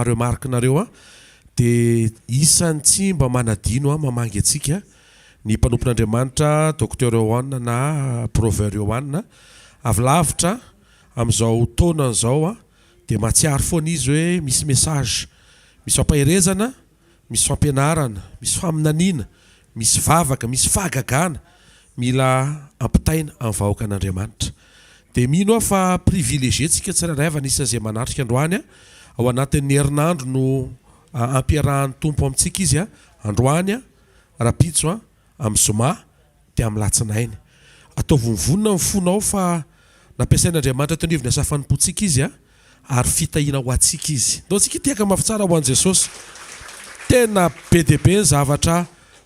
Remarque-nareo an, dia isan'ny tsy mba manadino an mamangy antsika ny mpanompon'Andriamanitra Docteur Yohann na Prover Yohann avy lavitra amin'izao taonany izao an, dia mahatsiaro foana izy hoe misy message, misy fampaherezana, misy fampianarana, misy faminaniana, misy vavaka, misy fahagagana mila ampitaina amin'ny vahoakan'Andriamanitra. Dia mino aho fa privilégié tsika tsirairay avy anisan'izay manatrika androany ao anatin'ny herinandro no ampiarahan'ny Tompo amintsika Izy androany, rahampitso, amin'ny zoma dia amin'ny latsinainy. Ataovy mivonona ny fonao fa nampiasain'Andriamanitra teo anivon'ny asa fanompoantsika Izy ary fitahiana ho antsika Izy. Ndao tsika hitehaka mafy tsara ho an'i Jesosy. Tena be dia be ny zavatra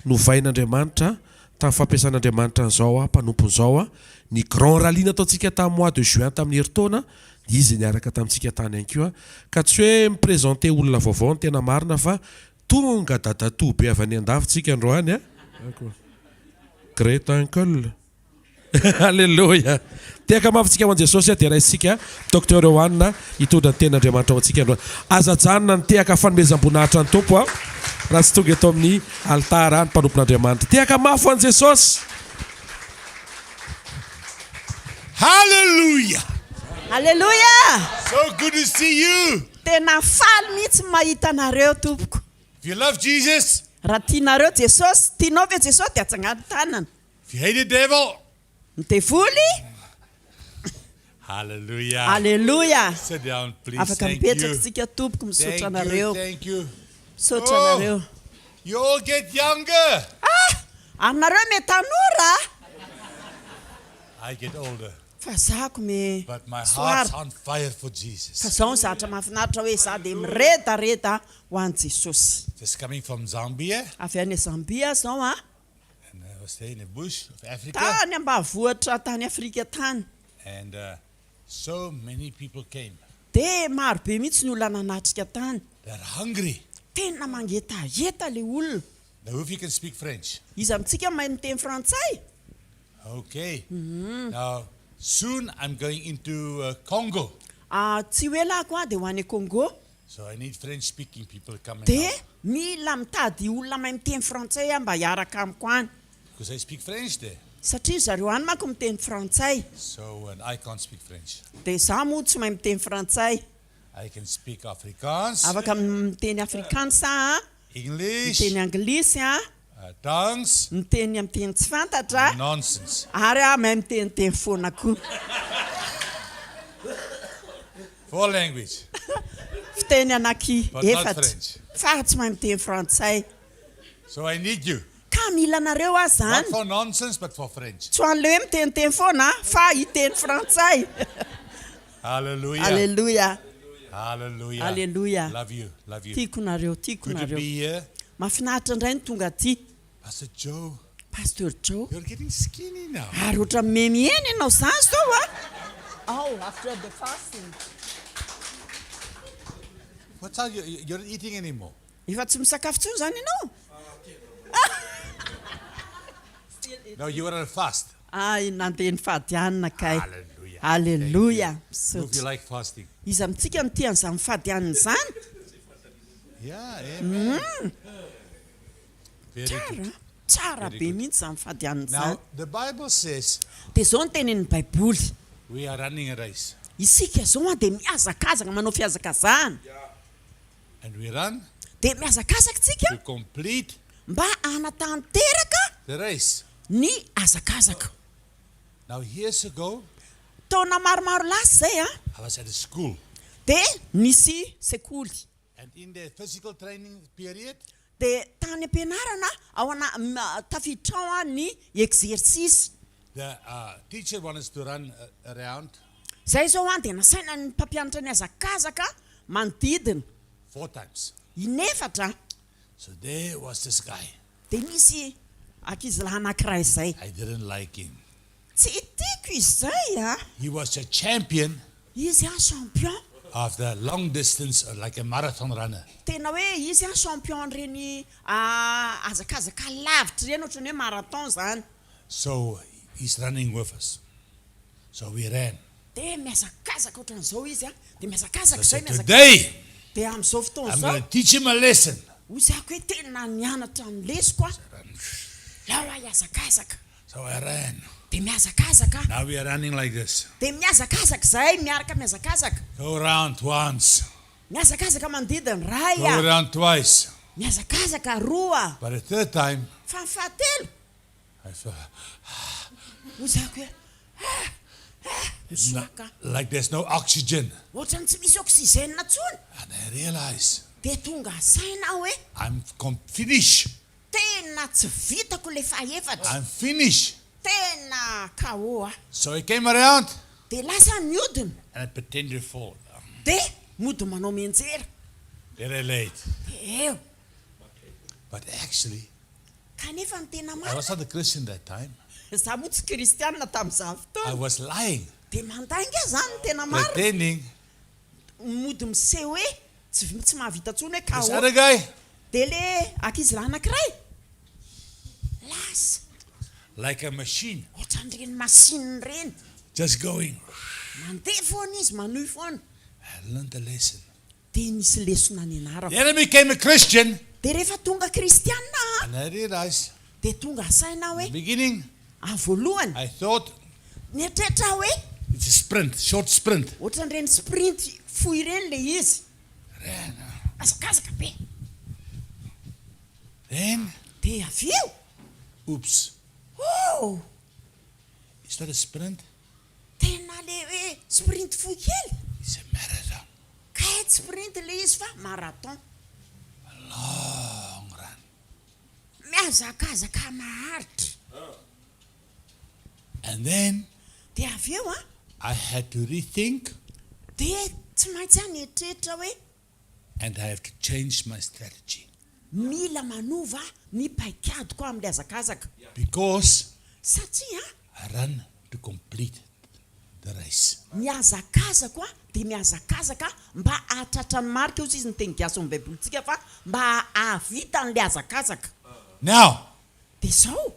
novain'Andriamanitra tamin'ny fampiasan'Andriamanitra an'izao mpanompony izao. Ny grand rallye nataontsika tamin'ny mois de juin tamin'ny herintaona dia Izy niaraka tamintsika tany ihany koa. Ka tsy hoe mi-presenter olona vaovao ny tena marina fa Tonga dadatoa be avy any andafy tsika androany a! Great uncle. Aleloia. Tehaka mafy tsika ho an'i Jesosy a, dia raisintsika Docteur Yohanna hitondra ny tenin'Andriamanitra ho antsika androany. Aza ajanona ny tehaka fanomezam-boninahitra ny Tompo a, raha tsy tonga eto amin'ny alitara ny mpanompon'Andriamanitra. Tehaka mafy ho an'i Jesosy. Hallelujah! Aleloia! So good to see you! Tena faly mihitsy mahita anareo tompoko. If you love Jesus. Raha tianareo Jesosy, tianao ve Jesosy dia atsangano tanana. If you hate the devil. Ny devoly. Hallelujah. Aleloia. Sit down please. Afaka Thank mipetraka you. isika tompoko, misaotra Thank you, anareo. thank you. Misaotra Oh, anareo. you all get younger. Ah! Ary nareo me tanora? I get older. Fa zako me But my soara. heart's on fire for Jesus. Fa zao ny zatra mahafinaritra hoe za dia miredareda ho an'i Jesosy. Just coming from Zambia. Avy any Zambia aho zao an. And I was there in the bush of Africa. Tany ambanivohitra tany Afrika tany. And so many people came. Dia maro be mihitsy ny olona nanatrika tany. They are hungry. Tena mangetaheta ilay olona. Now who of you can speak French? Iza amintsika mahay miteny frantsay? Okay. Now soon I'm going into Congo. Ah, tsy ho ela aho dia ho any Congo. So I need French speaking people to come and Dia help. mila mitady olona mahay miteny frantsay aho mba hiaraka amiko any. Because they speak French there. Satria zareo any manko miteny frantsay. So and I can't speak French. Dia izaho moa tsy mahay miteny frantsay. I can speak Afrikaans. Afaka miteny Afrikaans aho an. English. Miteny anglisy an. Tongues. Miteny amin'ny teny tsy fantatra. Nonsense. Ary aho mahay miteniteny foana koa. Four language. Fiteny anaky But not efatra. French. Fa tsy mahay miteny frantsay. So I need you. Ka mila anareo aho Not zany. for nonsense but for French. Tsy ho an'ilay hoe miteniteny foana fa hiteny frantsay. Hallelujah. Aleloia. Hallelujah. Aleloia. Love you. Love you. Tiako nareo, tiako Good to nareo. be here. Mahafinaritra indray ny tonga aty. Pastor Joe. Pasteur Joe. You're getting skinny now. Ary ohatran'ny mihemihena ianao izany izao a. Oh, after the fasting. What's up? You're not eating anymore. Efa tsy misakafo intsony izany ianao? No, you were on a fast. Ay, nandeha nifady hanina kay. Hallelujah. Aleloia. Who of you Misaotra. like fasting? Iza amintsika no tia an'izany mifady hanina izany? Yeah, amen. Very Tsara, good. tsara Very be good. mihitsy izany mifady hanina izany. Now, the Bible says Dia izao no tenenin'ny Baiboly. we are running a race. Isika izao dia mihazakazaka, manao fihazakazahana. And we run Dia mihazakazaka isika to complete mba hanatanteraka the race. ny hazakazaka. Now years ago, Taona maromaro lasa izay an, I was at a school. dia nisy sekoly. And in the physical training period, Dia tany am-pianarana, ao ana, tafiditra ao ny exercice. The teacher wanted us to run around. Izay izao an, dia nasaina ny mpampianatra nihazakazaka manodidina. Four times. Inefatra. So there was this guy. Dia nisy ankizilahy anankiray izay. I didn't like him. Tsy tiako izy izay a. He was a champion. Izy an champion. Of the long distance like a marathon runner. Tena hoe izy an champion an'ireny hazakazaka lavitra ireny ohatran'ny hoe marathon izany. So he's running with us. So we ran. Dia mihazakazaka ohatran'izao izy an, dia mihazakazaka So izay, I said mihazakazaka. today. Dia amin'izao fotoana I'm izao, going to teach him a lesson. hoy zako hoe tena nianatra ny lesoko aho. Lao aho hihazakazaka. So I ran. Dia mihazakazaka aho. Now we are running like this. Dia mihazakazaka izahay, miaraka mihazakazaka. Go round once. Mihazakazaka manodidina iray Go aho. round twice. Mihazakazaka roa. But the third time, Fa ny fahatelo, I felt hoy zako hoe, ah, ah, misoaka aho. like there's no oxygen. Ohatran'ny tsy misy oxygène intsony. And I realize Dia tonga saina aho hoe, I'm finished. Tena tsy vitako ilay fahefatra. I'm finished. Tena KO aho. So I came around. Dia lasa aho nihodina. And I pretend to fall. Dia mody manao mianjera. Then I laid. Dia eo. But actually. Kanefa ny tena I marina. was not a Christian that time. Izaho moa tsy kristianina tamin'izany I fotoana. was lying. Dia mandainga aho izany ny tena marina. Pretending. Mody miseho hoe tsy tsy mahavita intsony hoe This KO. other guy. Dia le ankizilahy anankiray lasa. Like a machine. Ohatran'ireny machine ireny. Just going. Mandeha foana izy, manohy foana. I learned a lesson. Dia nisy lesona nianarako. Then I became a Christian. Dia rehefa tonga kristianina aho. And I realized. Dia tonga saina aho hoe. In the beginning. Amin'ny voalohany. I thought. Nieritreritra aho hoe. It's a sprint, short sprint. Ohatran'ireny sprint fohy ireny ilay izy. Hazakazaka be. Then. Dia avy eo. Oops. Oh! It's not a sprint. Tena le hoe sprint fohy kely. It's a marathon. Kay tsy sprint ilay izy fa marathon. A long run. Mihazakazaka maharitra. And then. Dia avy eo an. I had to rethink. Dia tsy maintsy aho nieritreritra hoe. And I have to change my strategy. Mila manova ny paikadiko aho amin'ilay hazakazaka. Because. Satria. I run to complete the race. Mihazakazako aho dia mihazakazaka mba hahatratra ny marika, hoy izy ny teny gasy ao amin'ny baibolintsika fa mba hahavita an'ilay hazakazaka. Now. Dia izao.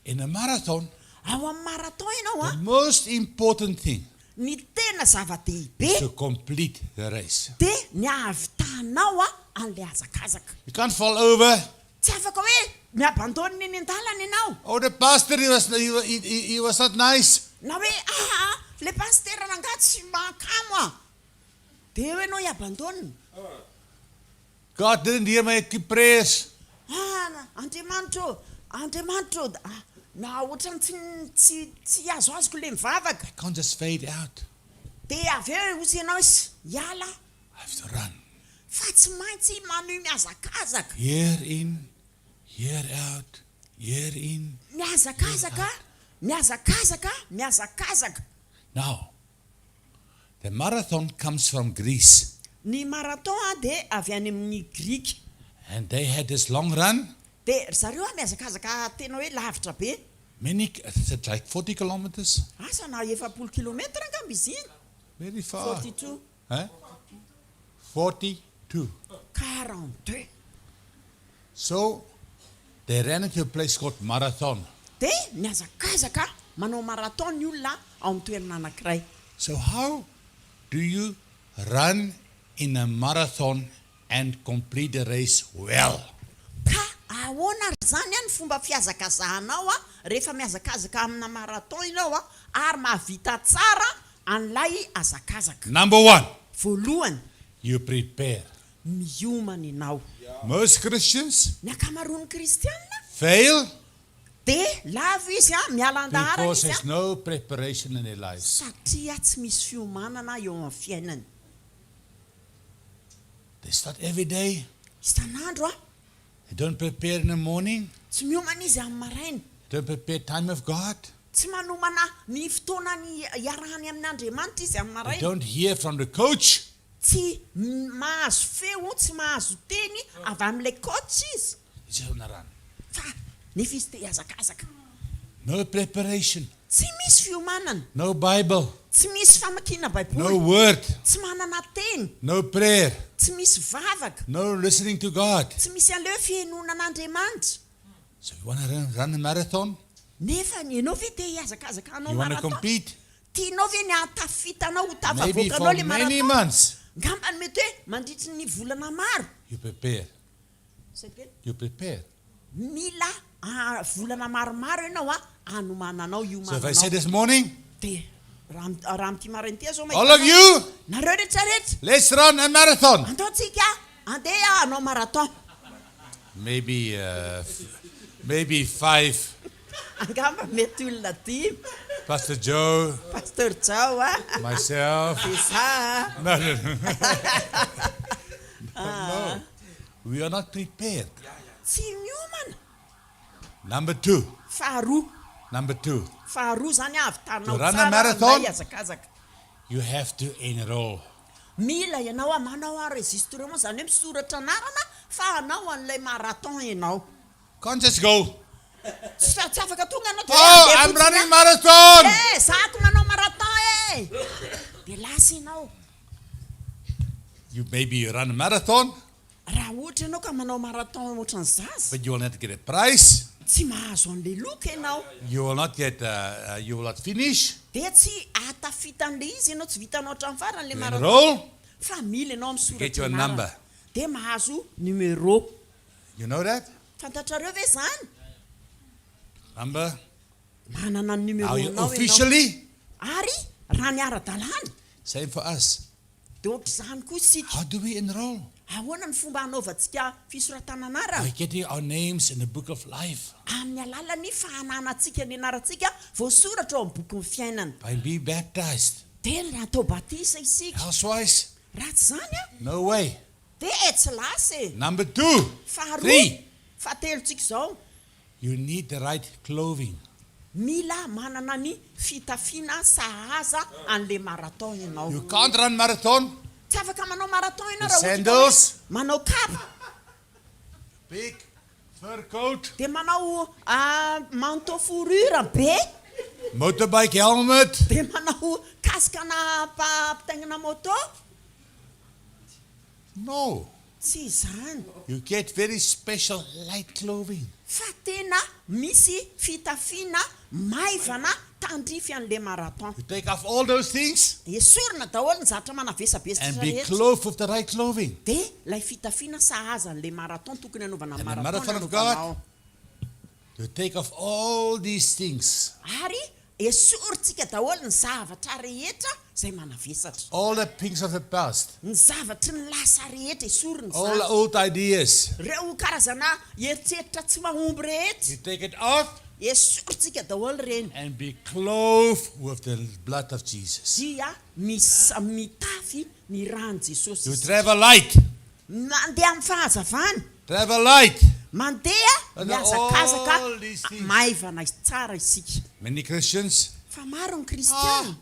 In a marathon. Ao amin'ny marathon ianao an. The most important thing. Ny tena zava-dehibe. Is to complete the race. Dia ny hahavitanao an'ilay hazakazaka. You can't fall over. Tsy afaka hoe mi-abandonne eny an-dalana ianao. Oh the pastor he was he he he was not nice. Na hoe aa ilay pasitera rangahy tsy mahakamo ah. Dia eo ianao hi-abandonne. God didn't hear my prayers. Ah Andriamanitra ô, Andriamanitra ô, na ohatran'ny tsy tsy tsy azoazoko ilay mivavaka. I can't just fade out. Dia avy eo hozy ianao hoe hiala aho. I have to run. Fa tsy maintsy manohy mihazakazaka. Year in, year out, year in, year Mihazakazaka, out. mihazakazaka, mihazakazaka. Now, the marathon comes from Greece. Ny marathon dia avy any amin'ny Grika. And they had this long run. Dia ry zareo mihazakazaka tena hoe lavitra be. Many, is it like 40 kilometers? Asa na 40 kilometra angamba izy iny. Very far. 42. Huh? 42. 42. So, they ran into a place called Marathon. Dia mihazakazaka manao marathon ny olona ao amin'ny toerana anankiray. So how do you run in a marathon and complete the race well? Ka ahoana ary izany ny fomba fihazakazahanao rehefa mihazakazaka amina marathon ianao ary mahavita tsara an'ilay hazakazaka? Number one. Voalohany. You prepare. Miomana ianao. Most Christians. Ny ankamaroan'ny kristiana. Fail. Dia lavo izy an, miala an-daharana Because izy there's an. no preparation in their lives. Satria tsy misy fiomanana eo amin'ny fiainany. They start every day. Isan'andro an. They don't prepare in the morning. Tsy miomana izy amin'ny maraina. They don't prepare time of God. Tsy manomana ny fotoanany hiarahany amin'Andriamanitra izy amin'ny They maraina. don't hear from the coach. Tsy mahazo feo, tsy mahazo teny avy amin'ilay coach izy. He's just on the run. Fa nefa izy te hihazakazaka. No preparation. Tsy misy fiomanana. No Bible. Tsy misy famakiana Baiboly. No word. Tsy manana teny. No prayer. Tsy misy vavaka. No listening to God. Tsy misy aleo fihainoana an'Andriamanitra. So you wanna run, run a marathon? Nefa ianao ve te hihazakazaka hanao You wanna marathon? compete? Tianao ve ny hahatafita anao ho Maybe tafavoakanao for ilay many marathon? months. Ngambany mety hoe mandritry ny volana maro. You prepare. Say again? You prepare. Mila volana maromaro ianao hanomananao, So if I say hiomananao. this morning, Dia raha raha amin'ity maraina ity aho izao all mahita of anao, you, nareo rehetra rehetra, let's run a marathon. andao tsika handeha hanao marathon. Maybe uh, maybe five. Angamba mety olona dimy. Pastor Joe. Pastor Joe a. Myself. Dia za a. No, no, no. no. We are not prepared. Tsy miomana. Number two. Faharoa. Number two. Faharoa izany ahavitanao To run a tsara marathon. ilay hazakazaka. You have to enroll. Mila ianao manao enregistrement, izany hoe misoratra anarana fa hanao an'ilay marathon ianao. Can't just go. Tsy tsy afaka tonga ianao dia hoe Oh, handeha I'm fotsiny running aho. marathon. Eh, zako manao marathon eh! Dia lasa ianao. You maybe you run a marathon, Raha ohatra ianao ka manao marathon ohatran'ny zaza. but you will not get a prize. Tsy mahazo an'ilay loka ianao. You will not get, uh, uh, you will not finish. Dia tsy hahatafita an'ilay izy ianao, tsy vitanao hatramin'ny farany ilay You marathon. enroll, Fa mila ianao you get misoratra your anarana. number. Dia mahazo numéro. You know that? Fantatrareo ve izany? Number. Manana ny Now you numéro-nao ianao. officially, Ary raha ny ara-dalàna. same for us. Dia ohatr'izany koa isika. How do we enroll? Ahoana ny fomba hanaovantsika fisoratana anarana? By getting our names in the book of life. Amin'ny alalan'ny fananantsika ny anarantsika voasoratra ao amin'ny bokin'ny fiainana. By being baptized. Dia raha atao batisa isika. Elsewise, Raha tsy izany an. no way. Dia tsy lasa e. Number two, Faharoa, three. fahatelontsika izao. You need the right clothing. Mila manana ny fitafiana sahaza an'ilay marathon ianao. You can't run marathon Tsy afaka manao marathon ianao with raha ohatra ka hoe sandals, manao kapa, big fur coat, dia manao manteau fourrure be, motorbike helmet. dia manao casque ana mpitaingina moto. No. Tsy izany. You get very special light clothing. Fa tena misy fitafiana maivana tandrify an'le marathon. You take off all those things. Esorina daholo ny zavatra manavesabesatra And be rehetra. clothed with the right clothing. Dia ilay fitafiana sahaza an'le marathon tokony hanaovana And the marathon marathon no of God. anaovanao. You take off all these things. Ary esorintsika daholo ny zavatra rehetra izay manavesatra. All the things of the past. Ny zavatry ny lasa rehetra esorina All izany. the old ideas. Ireo karazana eritreritra tsy mahomby rehetra. You take it off. Esorintsika daholo ireny. And be clothed with the blood of Jesus. Dia mis mitafy ny ran'i Jesosy You isika. travel light. Mandeha amin'ny fahazavana. Travel light. Mandeha And mihazakazaka all these things. maivana tsara isika. Many Christians. Fa maro ny kristiana.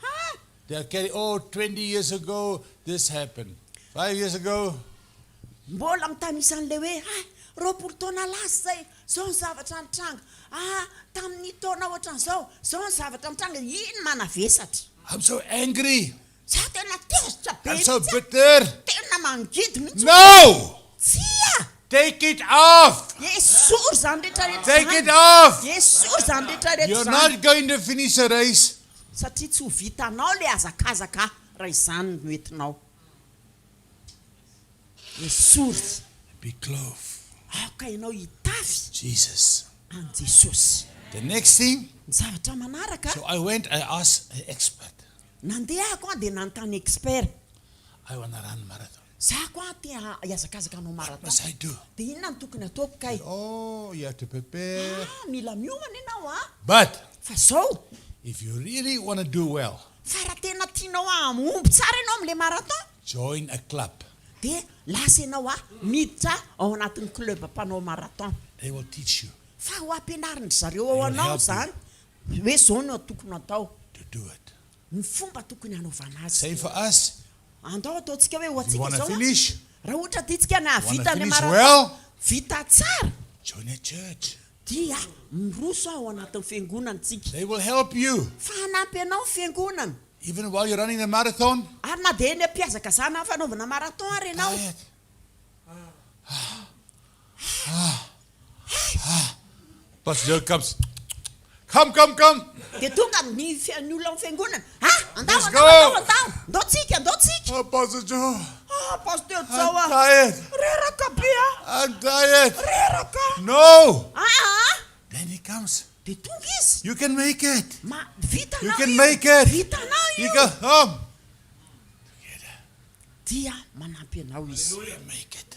Ah. They are carry, oh, 20 years ago this happened. 5 years ago. Mbola mitanisa an'ilay hoe, hay, 20 taona lasa izay, izao ny zavatra nitranga. Ah, tamin'ny taona ohatran'izao, izao ny zavatra nitranga. Iny manavesatra. I'm so angry. Za tena tezitra be I'm so mihitsy a. bitter. Tena mangidy mihitsy. No! Tsia! Take it off! Esory izany rehetra rehetra Take izany. it off! Esory izany rehetra rehetra You're izany. not going to finish a race. Satria tsy ho vitanao ilay hazakazaka raha izany no entinao. Esory. Be clothed. Aoka ianao hitafy Jesus. an'i Jesosy. The next thing. Ny zavatra manaraka. So I went, I asked an expert. Nandeha aho dia nanontany expert. I wanna run marathon. Za koa te hihazakazaka hanao marathon. What must I do? Dia inona no tokony ataoko kay? Oh, you have to prepare. Ah, mila miomana ianao an. But. Fa zao. If you really wanna do well. Fa raha tena tianao hahomby tsara ianao amin'ilay marathon. Join a club. Dia lasa ianao an, miditra ao anatin'ny club mpanao marathon. They will teach you. Fa ho ampianarin-dry zareo ao anao izany hoe zao no tokony atao. To do it. Ny fomba tokony hanaovana azy. Same for us. Andao ataontsika hoe ho If you antsika wanna izao an, finish, raha ohatra tiantsika ny hahavita wanna ilay finish marathon well, vita tsara, join a church. dia miroso ao anatin'ny fiangonana isika. They will help you. Fa hanampy anao ny fiangonana. Even while you're running the marathon. Ary na dia eny am-pihazakazahana amin'ny fanaovana marathon ary ianao. Tired. Pastor Joe comes. Come, come, come. Dia tonga ny fi- ny olona ao amin'ny fiangonana. Ah, andao, Let's andao, go. andao, andao. Andao tsika, andao tsika. Oh, Pastor Joe, Ah, Pasteur Joe I'm ah. tired. Reraka be ah. I'm tired. Reraka. No. Ah, ah. Then he comes. Dia tonga izy. You can make it. Ma, vitanao You can io. make it. Vitanao You io. go home. Dia manampy anao izy. You make it.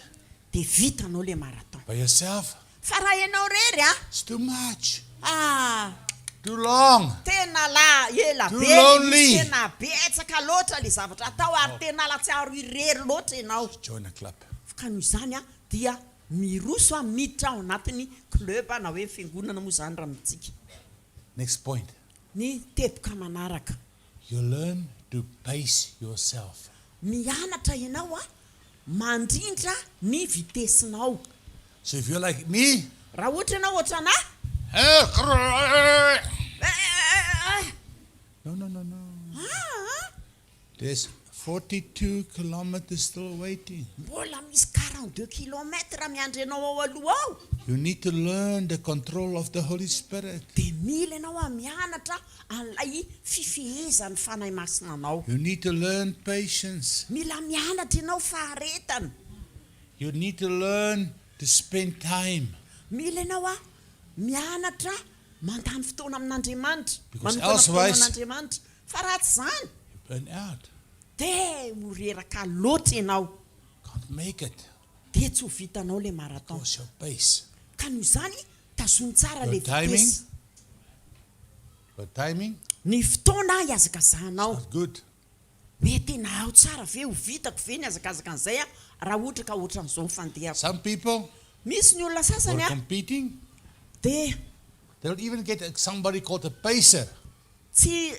Dia vitanao le marathon. By yourself, Fa raha ianao rery ah. it's too much. Ah, Too long. tena la ela Too be le lonely. izy, tena betsaka loatra le zavatra atao ary tena latsiaro irery loatra ianao. Join a club. Ka noho izany ah dia miroso ah miditra ao anatin'ny club na hoe fiangonana moa izany raha amintsika. Next point. Ny teboka manaraka. You learn to pace yourself. Mianatra ianao ah mandrindra ny vitesinao. So if you're like me, Raha ohatra ianao ohatran'ahy, eh, No. ah, There's 42 kilometers still waiting. mbola misy 42 kilomètres miandry anao ao aloha ao. You need to learn the control of the Holy Spirit. Dia mila ianao ah mianatra an'ilay fifehezan'ny Fanahy Masina anao. You need to learn patience. Mila mianatra ianao faharetana. You need to learn to spend time. Mila ianao ah mianatra mandany fotoana amin'Andriamanitra. Because Manokana fotoana elsewise- amin'Andriamanitra. Fa raha tsy izany, You burn out. dia ho reraka loatra ianao. Can't make it. Dia tsy ho vitanao ilay marathon. Because your pace. Ka noho izany, tazomy tsara Your ilay timing. vitesse. Your timing Ny fotoana hihazakazahanao. not good. Hoe tena ao tsara ve, ho vitako ve ny hazakazaka an'izay raha ohatra ka ohatran'izao ny fandehako. Some people Misy ny olona who sasany are a, competing, dia they'll even get somebody called a pacer. tsy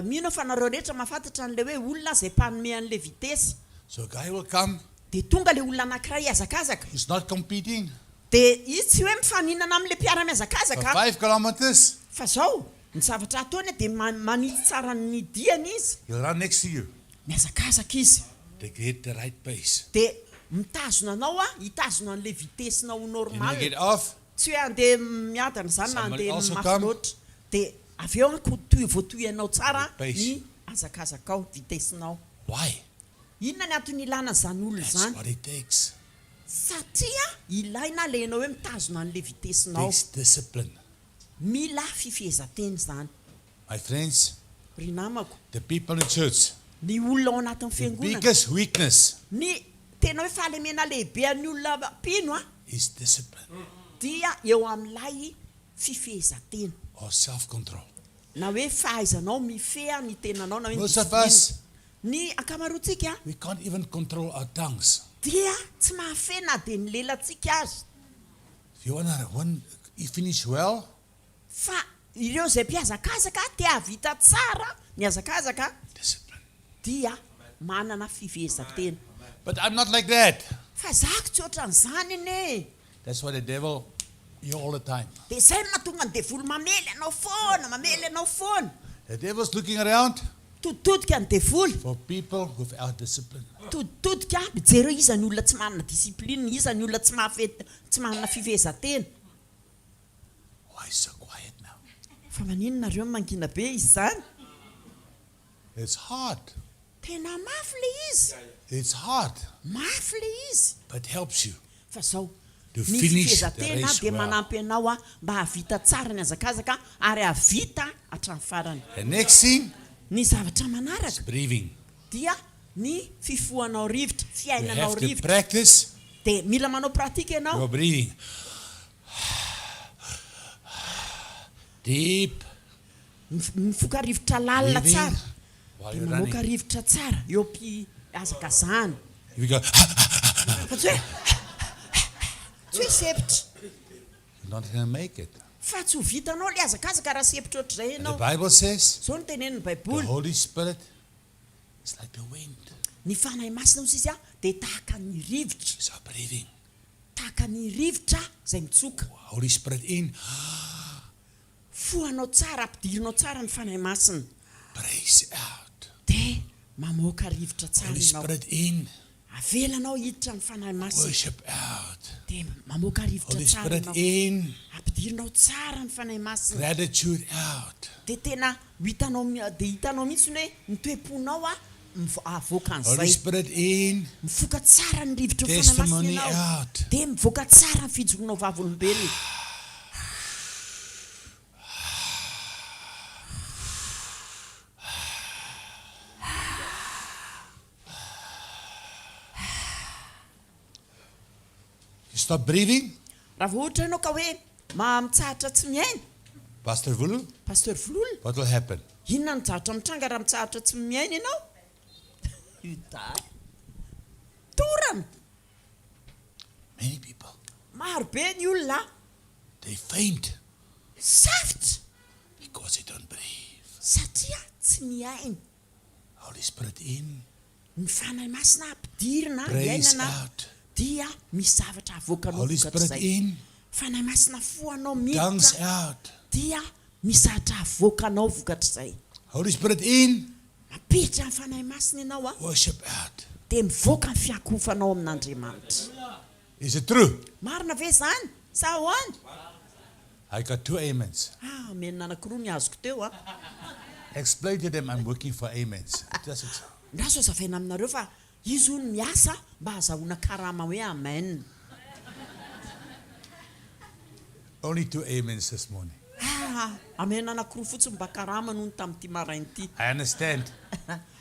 mino aho fa nareo rehetra mahafantatra an'ilay hoe olona izay mpanome an'ilay vitesse. So a guy will come, Dia tonga ilay olona anankiray hihazakazaka. he's not competing. Dia izy tsy hoe mifaninana amin'ilay mpiara-mihazakazaka. For 5 kilometers. Fa zao, ny zavatra ataony dia manitsy tsara ny diany izy. He'll run next to you. Mihazakazaka izy. They get the right pace. Dia mitazona anao an, hitazona an'ilay vitesse-nao ho normal. Then they get off. Tsy hoe handeha miadana izany na Somebody handeha also mafy come. loatra. Dia avy eo an, ko toy voatohy anao tsara The pace. ny hazakazakao, vitesse-nao. Why? Inona ny antony ilana an'izany olona That's izany? what it takes. Satria ilaina ilay ianao hoe mitazona an'ilay vitesse-nao. Takes discipline. Mila fifehezan-tena izany. My friends, Ry namako. the people in church, Ny olona ao anatin'ny the fiangonana. biggest weakness Ny tena hoe fahalemena lehibe an'ny olona mpino an. is discipline. Dia eo amin'ilay fifehezan-tena. Or self-control. Na hoe fahaizanao mifehy ny tenanao na hoe ny Most of discipline. us, Ny ankamaroantsika. we can't even control our tongues. Dia tsy mahafehy na dia ny lelantsika aza. If you wanna win, you finish well. Fa ireo izay mpihazakazaka te hahavita tsara ny hazakazaka Discipline. dia manana fifehezan-tena. But I'm not like that. Fa zako tsy ohatran'izany anie e. That's why the devil you all the time. Dia izay no mahatonga ny devoly mamely anao foana, mamely anao foana. The devil's looking around. Toditodika ny devoly. For people without discipline. Toditodika, mijery hoe iza ny olona tsy manana discipline, iza ny olona tsy mahafehy, tsy manana fifehezan-tena. Why so quiet now? Fa maninona nareo no mangina be izy izany? It's hard. Tena mafy le izy. It's hard. Mafy le izy. But helps you. Fa zao, To ny finish the fifehezan-tena race dia well. manampy anao mba hahavita tsara ny hazakazaka ary hahavita hatramin'ny farany. The next thing Ny zavatra manaraka is breathing. dia ny fifohanao rivotra, You fiainanao have to rivotra. practice Dia mila manao pratique ianao. your breathing. Deep. Mifoka rivotra lalina Breathing tsara. while Dia you're mamoaka running. rivotra tsara eo am-pihazakazahana. If you go, Fa tsy hoe tsy hoe sempotra. You're not gonna make it. Fa tsy ho vitanao ilay hazakazaka raha sempotra ohatr'izay And the ianao. Bible says, Izao no tenenin'ny the Baiboly. Holy Spirit is like the wind. Ny Fanahy Masina hozy izy dia tahaka ny rivotra. It's our breathing. Tahaka ny rivotra izay mitsoka. Holy Spirit in. Fohanao tsara, ampidirinao tsara ny Fanahy Masina. Praise out. Dia mamoaka rivotra tsara Holy ianao. Spirit in. Avelanao hiditra ny Fanahy Masina. Worship out. Dia mamoaka rivotra Holy tsara Spirit ianao. in, Ampidirinao tsara ny Fanahy Masina. gratitude out. Dia tena ho hitanao dia hitanao mihitsy hoe ny toe-ponao mivo- avoaka Holy an'izay. Spirit in, Mifoka tsara ny rivotry ny Fanahy Masina testimony ianao. out. Dia mivoaka tsara ny fijoroanao vavolombelona. You stop breathing, Raha vao ohatra ianao ka hoe ma- mitsahatra tsy miaina, Pastor Vulu, Pasteur Vololona, what will happen? inona no zavatra mitranga raha mitsahatra tsy miaina ianao? You die. Torana. Many people, Maro be ny olona they faint safotra because they don't breathe. satria tsy miaina. Holy Spirit in, Ny Fanahy Masina ampidirina praise iainana out. dia misy zavatra avoakanao Holy Spirit vokatr'izay. in, Fanahy Masina fohanao tongues miditra out. dia misy zavatra avoakanao vokatr'izay. Holy Spirit in, Mampiditra ny Fanahy Masina ianao a, worship out. dia mivoaka ny fiankohofanao amin'Andriamanitra. Is it true? Marina ve izany sa ahoana? I got two amens. Ah, amen anankiroa ny azoko teo a. Explain to them I'm working for amens. Just it. Andraso hazavaina aminareo fa izy hono miasa mba hazahoana karama hoe amen. Only two amens this morning. Ah, amen anankiroa fotsiny mba karama hono tamin'ity maraina ity. I understand.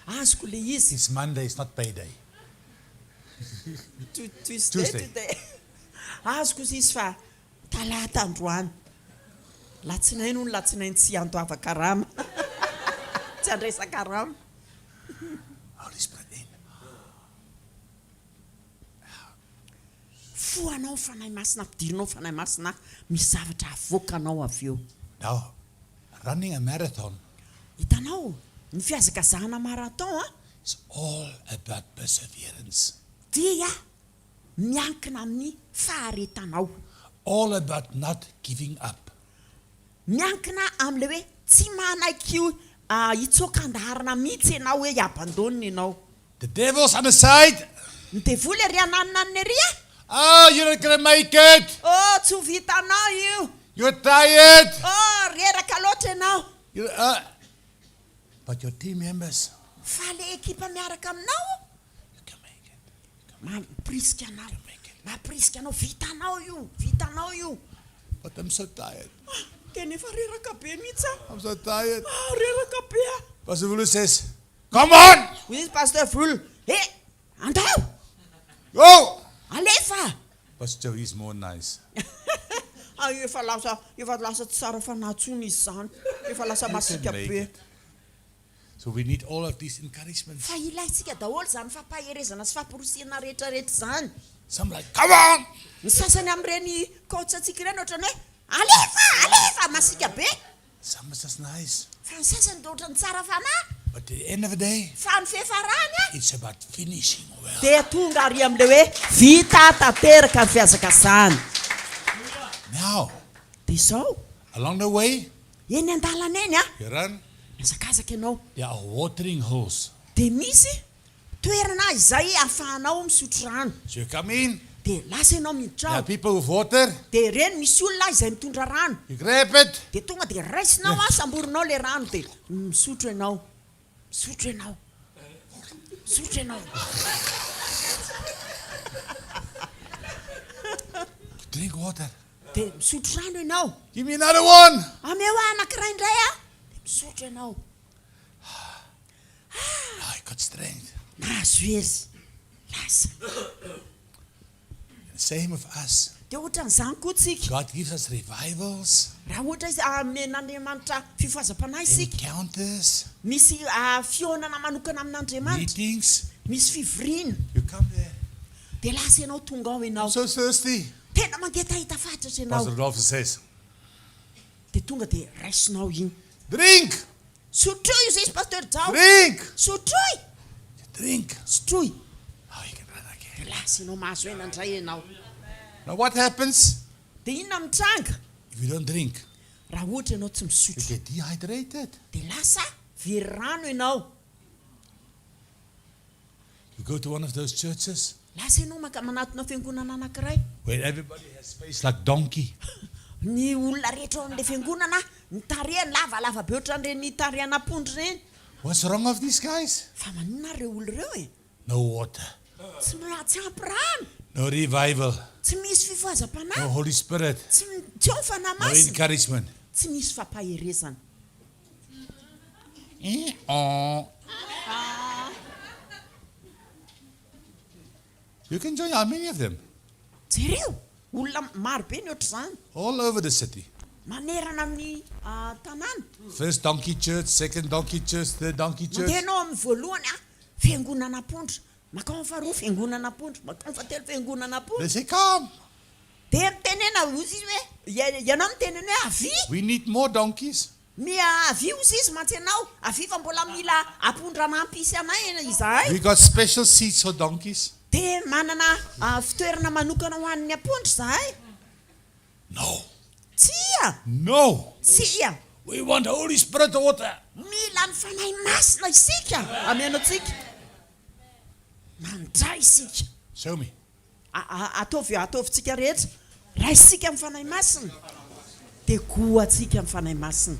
Azoko le izy. It's Monday, it's not payday. Tuesday Tuesday. today. Azoko izy izy fa talata androany. Latsinainy hono latsinainy tsy andoava karama. Tsy andraisa karama. Holy Spirit in. Fohanao Fanahy Masina, ampidirinao Fanahy Masina, misy zavatra avoakanao avy eo. Now, running a marathon Hitanao, ny fihazakazahana marathon an, is all about perseverance. dia miankina amin'ny faharetanao. All about not giving up. Miankina amin'ilay hoe tsy manaiky hitsoaka an-daharana mihitsy ianao hoe hi-abandonne ianao. The devil's on the side. Ny devoly ery ananonanona ery a! Oh, you're not gonna make it. Oh, tsy ho vitanao io. You're tired. Oh, reraka loatra ianao. You, uh, but your team members, Fa le ekipa miaraka aminao you can make it. mampirisika anao. Mampirisika anao, vitanao io, vitanao io. But I'm so tired. Ah, tena efa reraka be mihitsy aho. I'm so tired. Ah, reraka be aho. Pastor Vulu says, Come on! Hoy izy Pasteur Volo, eh, andao! Go! Alefa! Pastor Joe, he's more nice. Ah, efa lasa, efa lasa tsy tsara fanahy intsony izy izany. Efa lasa You can masiaka make be. it. So we need all of these encouragements. Fa ilaintsika daholo izany fampaherezana sy famporisihana rehetra rehetra izany. Some like, come on! Ny sasany amin'ireny coach antsika ireny ohatran'ny hoe alefa, alefa, masiaka be. Some is just nice. Fa ny sasany dia ohatran'ny tsara fanahy. But at the end of the day, Fa ny fiafarany a, it's about finishing well. dia tonga ary amin'ilay hoe vita tanteraka ny fihazakazahana. Now, Dia izao, along the way, eny an-dalana eny a, you run, mihazakazaka ianao. there are watering holes. Dia misy toerana izay ahafahanao misotro rano. So you come in, Dia lasa ianao miditra there are ao. people with water, Dia ireny misy olona izay mitondra rano. you grab it, Dia tonga dia raisinao an, samborinao ilay rano dia misotro ianao. Misotro ianao. Misotro ianao. you drink water. Dia misotro rano ianao. Give me another one. Ameo ahy anankiray indray an. Dia misotro ianao. Ah, I got strength. Nahazo hery. Lasa. Same with us. Dia ohatran'izany koa tsika. God gives us revivals, Raha ohatra izy amen'Andriamanitra fifohazam-panahy isika, encounters, misy fihaonana manokana amin'Andriamanitra, meetings. misy fivoriana, You come there. dia lasa ianao tonga ao ianao. I'm so thirsty. Tena mangetaheta fatratra ianao. Pastor Rolf says, Dia tonga dia raisinao iny. Drink! Sotroy izy izy Pasteur Jao. Drink! Sotroy! Drink! Sotroy. Now you can run again. Dia lasa ianao mahazo aina indray ianao. Now what happens Dia inona mitranga? if you don't drink? Raha ohatra ianao tsy You misotro. get dehydrated. Dia lasa very rano ianao. You go to one of those churches. Lasa ianao maka manatona fiangonana anankiray. Where everybody has face like donkey. Ny olona rehetra ao amin'ilay fiangonana, ny tarehiny lavalava be ohatran'ireny tarehan'ampondra ireny. What's wrong of these guys? Fa maninona ary ireo olona ireo e? No water. Tsy tsy ampy rano. No revival. Tsy misy fifohazam-panahy. No Holy Spirit. Tsy tsy ao ny Fanahy No Masina. encouragement. Tsy misy fampaherezana. Eh, oh. You can join how many of them? Jereo! Olona maro be ny ohatr'izany. All over the city. Manerana amin'ny tanàna. First donkey church, second donkey church, third donkey church. Mandeha ianao amin'ny voalohany a, fiangonana apondra. Mankao amin'ny faharoa, fiangonana apondra. Mankao amin'ny fahatelo, fiangonana apondra. They say come. Dia mitenena hozy izy hoe, ianao mitenena hoe avia. We need more donkeys. Mia avia hozy izy mantsy ianao, avia fa mbola mila apondra mampisy anay izahay. We got special seats for donkeys. Dia manana fitoerana manokana ho an'ny apondra izahay. No. Tsia! No! Tsia! We want Holy Spirit water. Mila ny Fanahy Masina isika. Ameno antsika. Mandray isika. Show me. Ataovy, ataovintsika rehetra. Raisintsika ny Fanahy Masina. Dia gohantsika ny Fanahy Masina.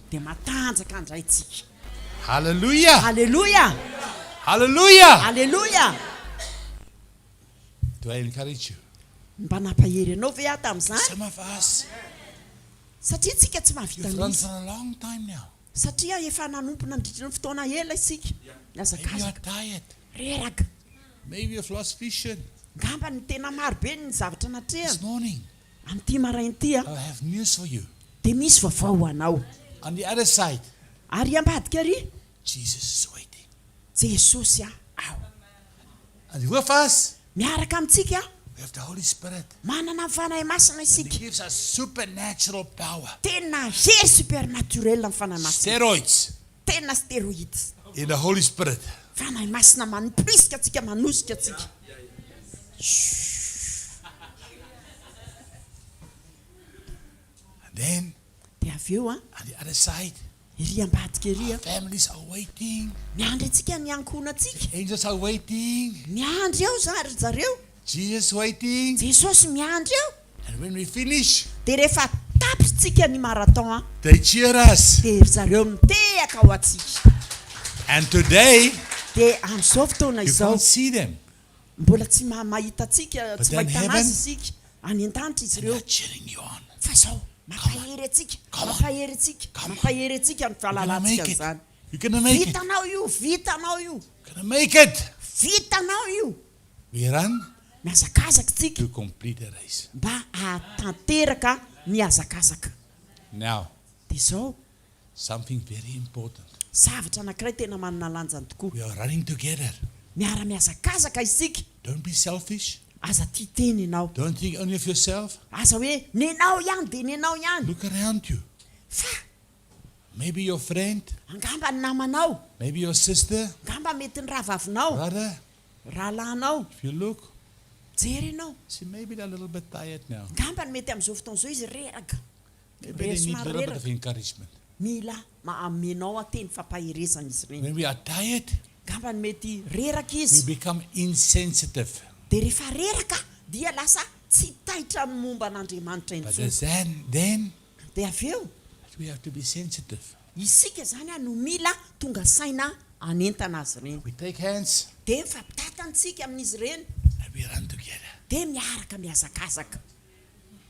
Dia matanjaka handray tsika. Hallelujah. Haleloia. Hallelujah. Haleloia. Do I encourage you? Mba nampahery anao ve aho tamin'izany? Some of us, Satria tsika tsy mahavita you've run mihitsy. for a long time now. Satria efa nanompo nandritra ny fotoana ela isika. Maybe you are Nihazakazaka. tired. Reraka. Maybe you've lost vision. Angamba ny tena maro be ny zavatra This natrehana. morning, Amin'ity maraina ity I have news for you. dia misy vaovao ho anao. On the other side, Ary ambadika ary, Jesus is waiting. Jesosy ao. And with us, Miaraka amintsika, we have the Holy Spirit. manana ny Fanahy Masina And He isika. gives us supernatural power. Tena hery supernaturel ny Fanahy Masina. Steroids Tena steroids. in the Holy Spirit. Fanahy Masina mampirisika antsika, manosika antsika. And then, Dia avy eo an, on the other side, ery ambadika ery an, families are waiting. miandry antsika ny ankohonantsika. Angels are waiting. Miandry eo za ry zareo. Jesus waiting. Jesosy miandry eo. And when we finish, Dia rehefa tapitsika ny marathon an, they cheer us. dia ry zareo mitehaka ho antsika. And today, Dia amin'izao fotoana you izao, can't see them. mbola tsy ma- mahita antsika, But tsy then mahita heaven, anazy isika. Any an-danitra izy they ireo. are cheering you on. Fa izao, mampahery antsika, Come on. mampahery antsika, Come on. mampahery antsika ny You're gonna fahalalantsika make it. an'izany. You're gonna make it. Vitanao io, vitanao io, You're gonna make it. vitanao io. We run Mihazakazaka isika to complete the race. mba hahatanteraka ny hazakazaka. Now, Dia izao, something very important. zavatra anankiray tena manana lanjany tokoa. We are running together. Miara-mihazakazaka isika. Don't be selfish. Aza tia tena ianao. Don't think only of yourself. Aza hoe nenao ihany dia nenao ihany. Look around you. Fa Maybe your friend, angamba ny namanao, maybe your sister, angamba mety ny rahavavinao, brother. rahalahinao. If you look, Jery ianao. see maybe they're a little bit tired now. Angamba ny mety amin'izao fotoana izao izy reraka. Maybe they need a Somary little bit reraka. of encouragement. Mila amenao teny fampaherezana izy ireny. When we are tired, Angamba ny mety reraka we izy. become insensitive. Dia rehefa reraka dia lasa tsy taitra amin'ny momba an'Andriamanitra But intsony. then, then Dia avy eo, we have to be sensitive. isika izany no mila tonga saina hanentana azy ireny. We take hands Dia mifampitantantsika amin'izy ireny. and we run together. Dia miaraka mihazakazaka.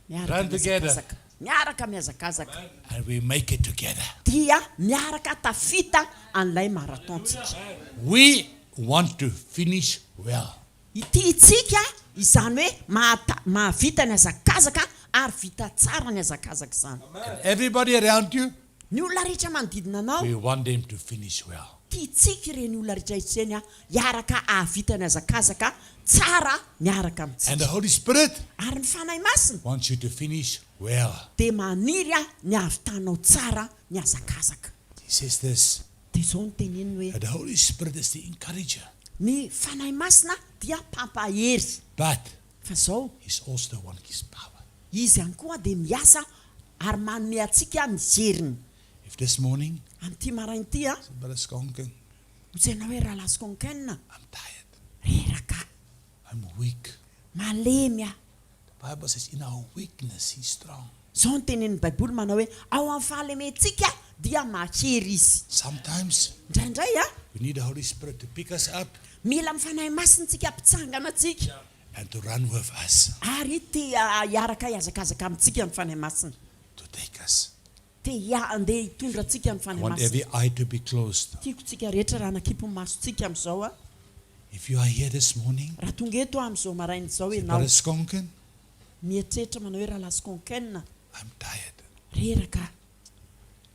Miaraka Run together. mihazakazaka. Miaraka mihazakazaka. And we make it together. Dia miaraka tafita an'ilay marathon-tsika. We want to finish well. Ity tsika izany hoe mahata- mahavita ny hazakazaka ary vita tsara ny hazakazaka izany. And everybody around you, Ny olona rehetra manodidina anao, we want them to finish well. tiantsika ireny olona rehetra ireny a, hiaraka hahavita ny hazakazaka tsara miaraka And amintsika. the Holy Spirit Ary ny Fanahy Masina wants you to finish well. dia maniry a ny hahavitanao tsara ny hazakazaka. He says this, Dia izao no teneniny hoe, that the Holy Spirit is the encourager, ny Fanahy Masina dia mpampahery. but Fa izao, He's also the one who gives power. Izy ihany koa dia miasa ary manome antsika ny heriny. If this morning, Amin'ity maraina ity, say, Brother Skonken, hoy ianao hoe, Rahalahy Skonken, I'm tired. reraka aho. I'm weak. Malemy aho. The Bible says in our weakness he's strong. Izao no tenenin'ny Baiboly manao hoe, Ao amin'ny fahalementsika dia mahery Izy. Sometimes Indraindray a, we need the Holy Spirit to pick us up mila ny Fanahy Masina tsika hampitsangana antsika. and to run with us. Ary te hiaraka hihazakazaka amintsika ny Fanahy Masina. To take us. Te handeha hitondra antsika ny I Fanahy want Masina. every eye to be closed. Tiako tsika rehetra raha nakimpy ny masontsika amin'izao a. If you are here this morning, Raha tonga eto amin'izao maraina izao say, ianao, Brother Skonken, mieritreritra manao hoe Rahalahy Skonken, I'm tired. reraka aho.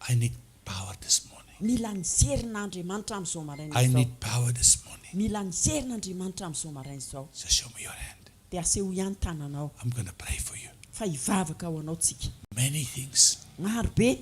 I need power this morning. Mila ny herin'Andriamanitra amin'izao maraina I izao. need power this morning. Mila ny herin'Andriamanitra amin'izao maraina izao. Just show me your hand. Dia asehoy ahy ny tananao. I'm going to pray for you. Fa hivavaka ho anao tsika. Many things. Maro be.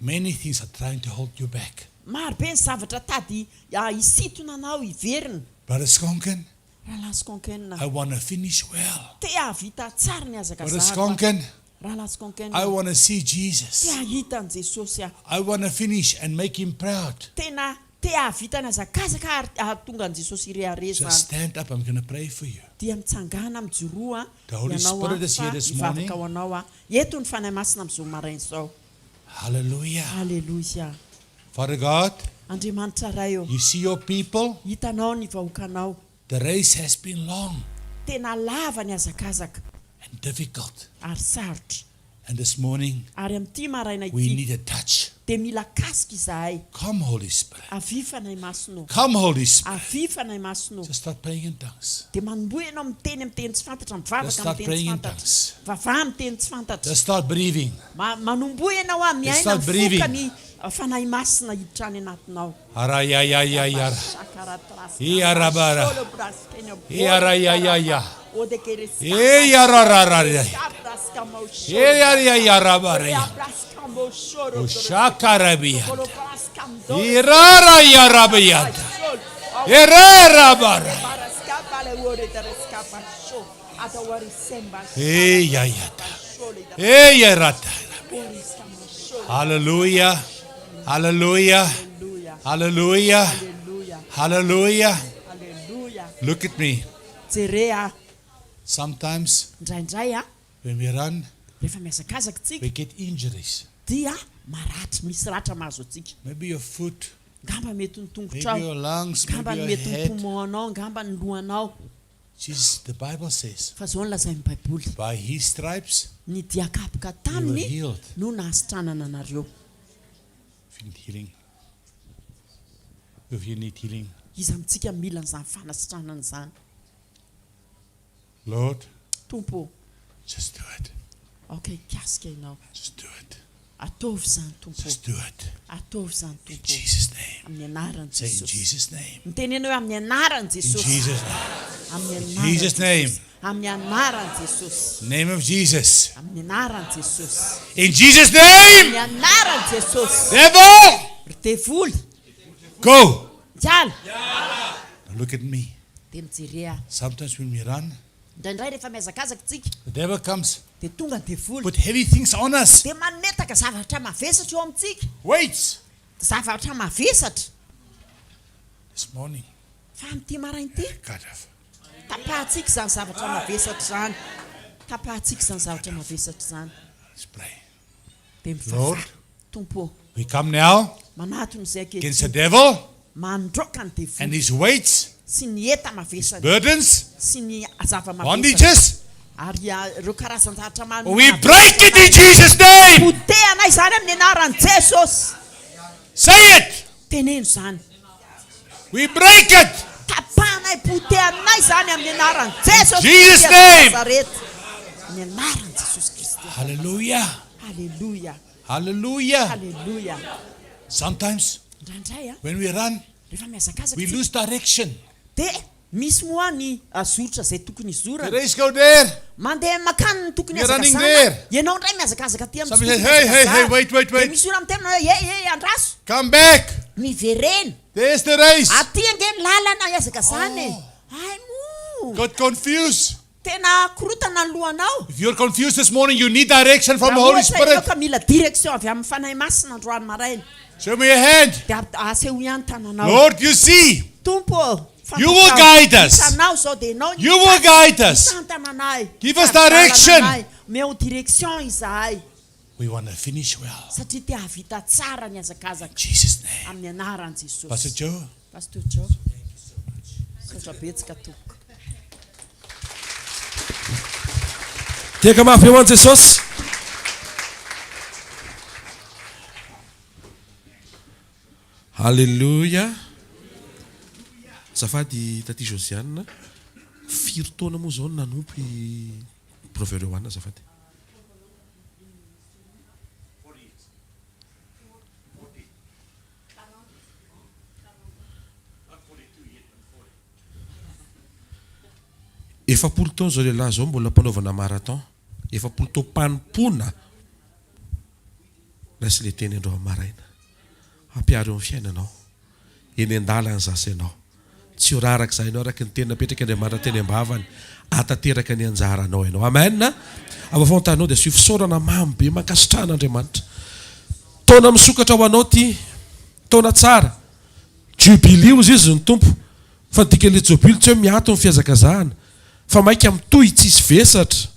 Many things are trying to hold you back. Maro be ny zavatra tady hisintona anao hiverina. Brother Skonken, Rahalahy Skonken. I want to finish well. Te hahavita tsara ny Brother hazakazahako aho. Skonken, Rahalahy Skonken. I want to see Te Jesus. hahita an'i Jesosy aho. I want to finish and make him proud. Tena te hahavita ny hazakazaka ary hahatonga an'i Jesosy hirehareha Just izany. stand up, I'm going to pray for you. Dia mitsangàna, mijoroa The Holy ianao Spirit is fa here this hivavaka morning. ho anao aho. Eto ny Fanahy Masina amin'izao maraina izao. Hallelujah. Aleloia. Father God, Andriamanitra Ray ô, you see your people. hitanao ny vahoakanao. The race has been long Tena lava ny hazakazaka and difficult. ary sarotra. And this morning, Ary amin'ity maraina we ity need a touch. dia mila kasika izahay. Come, Holy Spirit. Avia Fanahy Masina ô. Come, Holy Spirit. Avia Fanahy Masina ô. Just start praying in tongues. Dia manomboha ianao miteny amin'ny teny tsy fantatra, mivavaka Just amin'ny start teny tsy praying in fantatra. tongues. Vavaha amin'ny teny tsy fantatra. Just start breathing. Ma, manomboha ianao ah, Just miaina, start mifoka breathing. ny Fanahy Masina hiditra any anatinao. Arayayayayara. Iarabara. Iarayayaya. Eyarararaya. Eyarayarabara. Ushakarabia. Irarayarabia. Erarabara. Eyayata. Eyarata. Hallelujah. Hallelujah. Hallelujah. Hallelujah. Look at me. Jere aho. Sometimes Indraindray aho, when we run, rehefa mihazakazaka tsika, we get injuries. dia maratra, misy ratra mahazo antsika. Maybe your foot, Angamba mety ny maybe tongotrao, your lungs, angamba maybe ny your mety ny head. poumon-nao, angamba ny lohanao. Jesus, the Bible says, Fa izao no lazain'ny Baiboly, by his stripes Ny dian-kapoka you were taminy healed. no nahasitranana anareo. If you need healing. If you need healing. Iza amintsika mila an'izany fanasitranana izany? Lord, Tompo ô, just do it. aoka hikasika Ianao. Just do it. Ataovy izany, Tompo ô. Just do it. Ataovy izany, In Tompo ô. Jesus' name. Amin'ny anaran'i Say in Jesosy. Jesus' name. Mitenena hoe amin'ny anaran'i In Jesosy. Jesus' name. Amin'ny In anaran'i Jesus' name. Jesosy. Amin'ny anaran'i Jesosy. Name of Jesus. Amin'ny anaran'i Jesosy. In Jesus' name. Amin'ny anaran'i Jesosy. Devil, Ry devoly, go. miala. Now look at me. Dia mijere ahy. Sometimes when we run, Indraindray rehefa mihazakazaka isika, the devil comes, dia tonga ny devoly. put heavy things on us. Dia manetaka zavatra mavesatra eo amintsika. Weights. Zavatra mavesatra. This morning, Fa amin'ity maraina ity, cut off. tapahantsika izany zavatra mavesatra izany. Tapahantsika izany zavatra mavesatra izany. Let's pray. Dia Lord, mivavaha. Tompo ô, we come now manatona izay against the ankehitriny. devil Mandroaka ny and devoly his weights, sy ny enta-mavesany burdens, sy ny zava-mavesatra bondages. ary ireo karazan-javatra We break it in Jesus' name. Potehana izany amin'ny anaran'i Jesosy. Say it. Teneno izany. We break it. Tapahanay, potehanay izany amin'ny anaran'i Jesosy Jesus' Kristy avy name. Nazareta. Amin'ny anaran'i Jesosy Kristy. Hallelujah. Haleloia. Hallelujah. Haleloia. Sometimes Indraindray a, when we run, rehefa mihazakazaka we tsika, lose direction. dia misy moa ny zotra izay tokony The hizorana. race go there. Mandeha makany ny tokony You're running hihazakazahana. there. Ianao indray mihazakazaka aty amin'ny tsy Somebody tokony says, hey, hey, hey, hihazakazahana. wait, wait, Dia wait. misy olona miteny hoe, hey, hey, andraso. Come back. Miverena. There's the race. Aty ange ny lalana hihazakazahana e. Hay moa. Got confused. Tena korotana ny lohanao. If you're confused this morning, you need direction from the Raha Holy ohatra ianao Spirit. ka mila direction avy amin'ny Fanahy Masina androany maraina, Show me your hand. dia asehoy ihany ny tananao. Lord, you see. Tompo ô. You will guide us. Hitanao izao dia ianao ny You will guide us. Mitantana anay. Give us Mitari-dalana direction. anay. Omeo direction izahay. We want to finish well. Satria te hahavita tsara ny hazakazaka. In Jesus name. Amin'ny anaran'i Jesosy. Pastor Joe. Pastor Joe. Misaotra betsaka tompoko. Tehaka mafy be ho an'i Jesosy. Alléluia. Azafady Tatie Josiane, firy taona moa izao no nanompo i Brother Yohan azafady? 40 taona izao lehilahy izao mbola mpanaovana marathon. 40 taom-panompoana. Raiso ilay teny androany maraina. Ampiaro eo amin'ny fiainanao. Eny an-dalana zasy ianao. Tsy ho raraka izany ianao araka ny teny napetrak'Andriamanitra teny am-bavany. Hahatanteraka ny anjaranao ianao. Amen. Avafao ny tananao dia asio fisaorana mamy be mankasitrahana Andriamanitra. Taona misokatra ho anao ity. Taona tsara. Jubilee hozy izy ny Tompo. Fa ny dikan'ilay jobily tsy hoe miato ny fihazakazahana, fa mainka mitohy tsisy vesatra,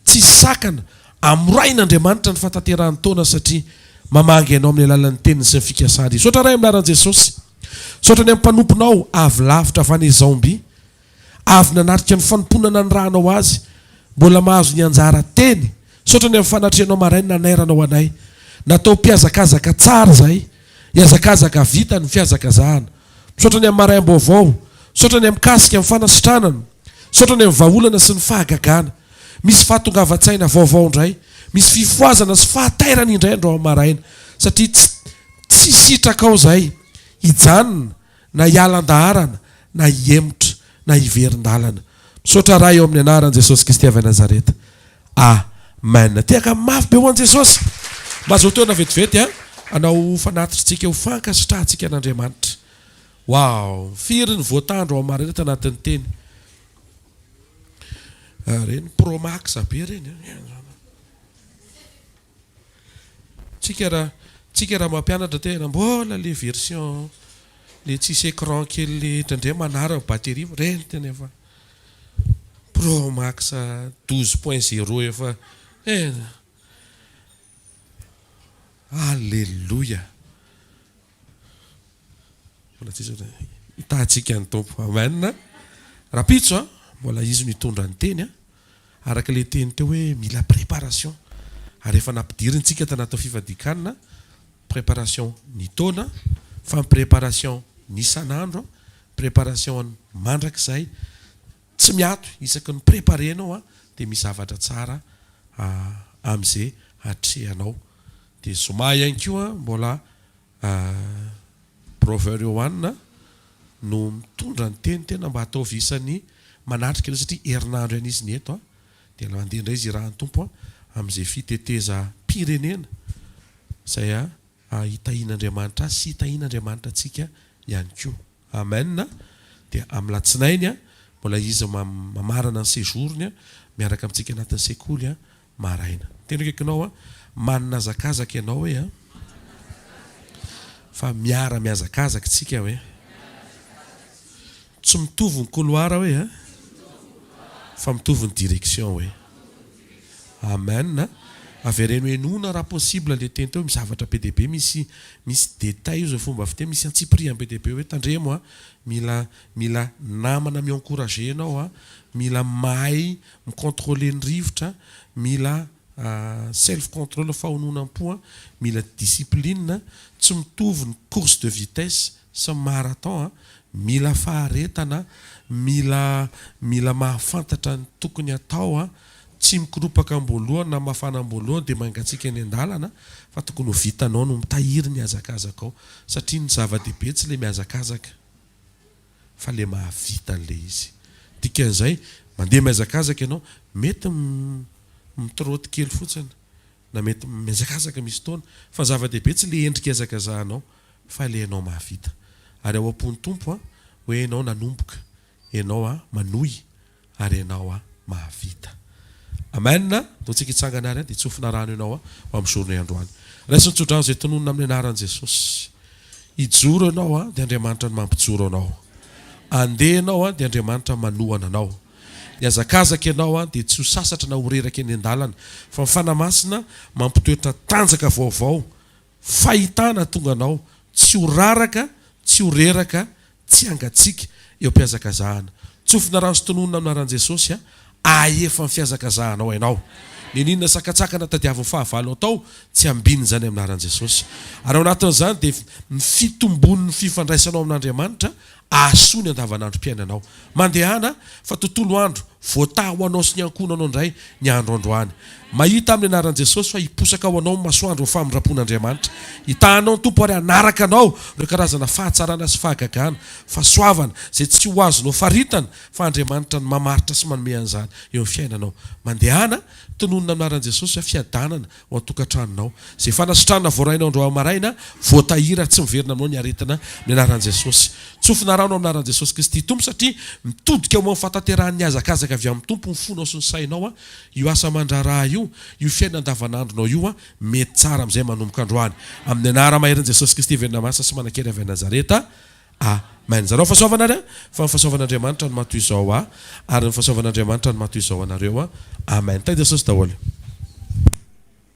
tsisy sakana, amorain'Andriamanitra ny fahatanterahan'ny taona satria mamangy anao amin'ny alalan'ny teniny sy ny fikasany Izy. Misaotra Ray amin'ny anaran'i Jesosy. Misaotra ny amin'ny mpanomponao avy lavitra avy any Zambie, avy nanatrika ny fanompoana nanirahanao azy, mbola mahazo ny anjara teny. Misaotra ny amin'ny fanatrehanao maraina nanairanao anay. Natao mpihazakazaka tsara izahay. Hihazakazaka vita ny fihazakazahana. Misaotra ny amin'ny maraim-baovao. Misaotra ny amin'ny mikasika amin'ny fanasitranana. Misaotra ny amin'ny vahaolana sy ny fahagagana. Misy fahatongavan-tsaina vaovao indray. Misy fifohazana sy fahatairana indray androany maraina. Satria tsy tsy sitrakao izahay hijanona na hiala an-daharana na hihemotra na hiverin-dalana. Misaotra Ray ao amin'ny anaran'i Jesosy Kristy avy Nazareta. Amen. Tehaka mafy be ho an'i Jesosy. Mazotoa ianao vetivety a, hanao fanatitritsika ho fankasitrahantsika an'Andriamanitra. Wow! Firy ny voatandro ao maraina tanatin'ny teny? Ah, reny Pro Max be reny. Tsika raha tsika raha mampianatra tena mbola le version le tsisy écran kely le indraindray manara ny batterie reny tena efa Pro Max 12.0 efa tena Alléluia. Mbola tsisy hitahantsika ny Tompo. Amen. Rapitso a, mbola izy no hitondra ny teny a. Araka ilay teny teo hoe mila préparation. Ary efa nampidirintsika tanatin'ny fifadian-kanina, préparation ny taona, fa ny préparation ny isan'andro, préparation ny mandrakizay. Tsy miato, isaky ny préparer ianao dia misy zavatra tsara amin'izay atrehanao. Dia zoma ihany koa mbola Brother Yohan no mitondra ny teny tena mba ataovy isan'ny manatrika ireo satria herinandro ihany izy ny eto dia mandeha indray izy irahan'ny Tompo amin'izay fitetezam-pirenena izay hitahian'Andriamanitra azy sy hitahian'Andriamanitra antsika ihany koa. Amen dia amin'ny latsinainy mbola izy mamarana ny séjour-ny miaraka amintsika anatin'ny sekoly maraina. Tena akaikinao an, manana hazakazaka ianao hoe an, fa miara mihazakazaka tsika hoe. Tsy mitovy ny couloir hoe an, fa mitovy ny direction hoe. Amen. Avereno henoina raha possible le teny teo, misy zavatra be dia be, misy misy détail io zao fomba fiteny, misy antsipiriany be dia be hoe tandremo an, mila mila namana mi-encourager anao an, mila mahay mi-controler ny rivotra, mila self control, fahononam-po, mila discipline, tsy mitovy ny course de vitesse sy ny marathon, mila faharetana, mila mila mahafantatra ny tokony atao, tsy mikoropaka am-boalohany na mafana am-boalohany dia mangatsiaka eny an-dalana fa tokony ho vitanao no mitahiry ny hazakazakao satria ny zava-dehibe tsy ilay mihazakazaka. fa le mahavita an'le izy. Dikan'izay, mandeha mihazakazaka ianao, mety mi-trotte kely fotsiny, na mety mihazakazaka misy fotoana, fa ny zava-dehibe tsy le endrika ihazakazahanao fa le ianao mahavita. Ary ao am-pon'ny Tompo an, hoe ianao nanomboka, ianao an manohy, ary ianao an mahavita. Amen! Ndao tsika hitsangana ary an, dia tsofina rano ianao an, ho amin'ny journée androany. Raiso ny tsodrano izay tononina amin'ny anaran'i Jesosy. Hijoro ianao an, dia Andriamanitra no mampijoro anao. Andeha ianao dia Andriamanitra manohana anao. Hihazakazaka ianao dia tsy ho sasatra na ho reraka eny an-dalana fa ny Fanahy Masina mampitoetra tanjaka vaovao, fahitana tonga anao, tsy ho raraka, tsy ho reraka, tsy hangatsiaka eo am-pihazakazahana. Tsofina rano sy tononina amin'ny anaran'i Jesosy a! Ahefa ny fihazakazahanao ianao. N'inon'inona sakantsakana tadiavin'ny fahavalo atao, tsy ambinina izany amin'ny anaran'i Jesosy. Ary ao anatin'izany dia ny fitombon'ny fifandraisanao amin'Andriamanitra ahasoa ny andavanandrom-piainanao. Mandehana fa tontolo andro voataha ho anao sy ny ankohonanao indray ny andro androany. Mahita amin'ny anaran'i Jesosy fa hiposaka ho anao ny masoandro ny famindram-pon'Andriamanitra. Hitahanao ny Tompo ary hanaraka anao ireo karazana fahatsarana sy fahagagana, fahasoavana, izay tsy ho azonao faritana fa Andriamanitra no mamaritra sy manome an'izany eo amin'ny fiainanao. Mandehana, tononina amin'ny anaran'i Jesosy fa fiadanana ao an-tokantranonao. Izay fanasitranana voarainao androany maraina, voatahiry ary tsy miverina aminao ny aretina amin'ny anaran'i Jesosy. Tsofina rano amin'ny anaran'i Jesosy Kristy Tompo satria mitodika ho amin'ny fahatanterahan'ny hazakazaka avy amin'ny Tompo ny fonao sy ny sainao. Io asa aman-draharaha io, io fiainana andavanandronao io, mety tsara amin'izay manomboka androany. Amin'ny anara-maherin'i Jesosy Kristy velona masina sy manan-kery avy any Nazareta. Amen. Zarao fahasoavana ary fa ny fahasoavan'Andriamanitra no maha toy izao ahy ary ny fahasoavan'Andriamanitra no maha toy izao anareo. Amen. Tay Jesosy daholo.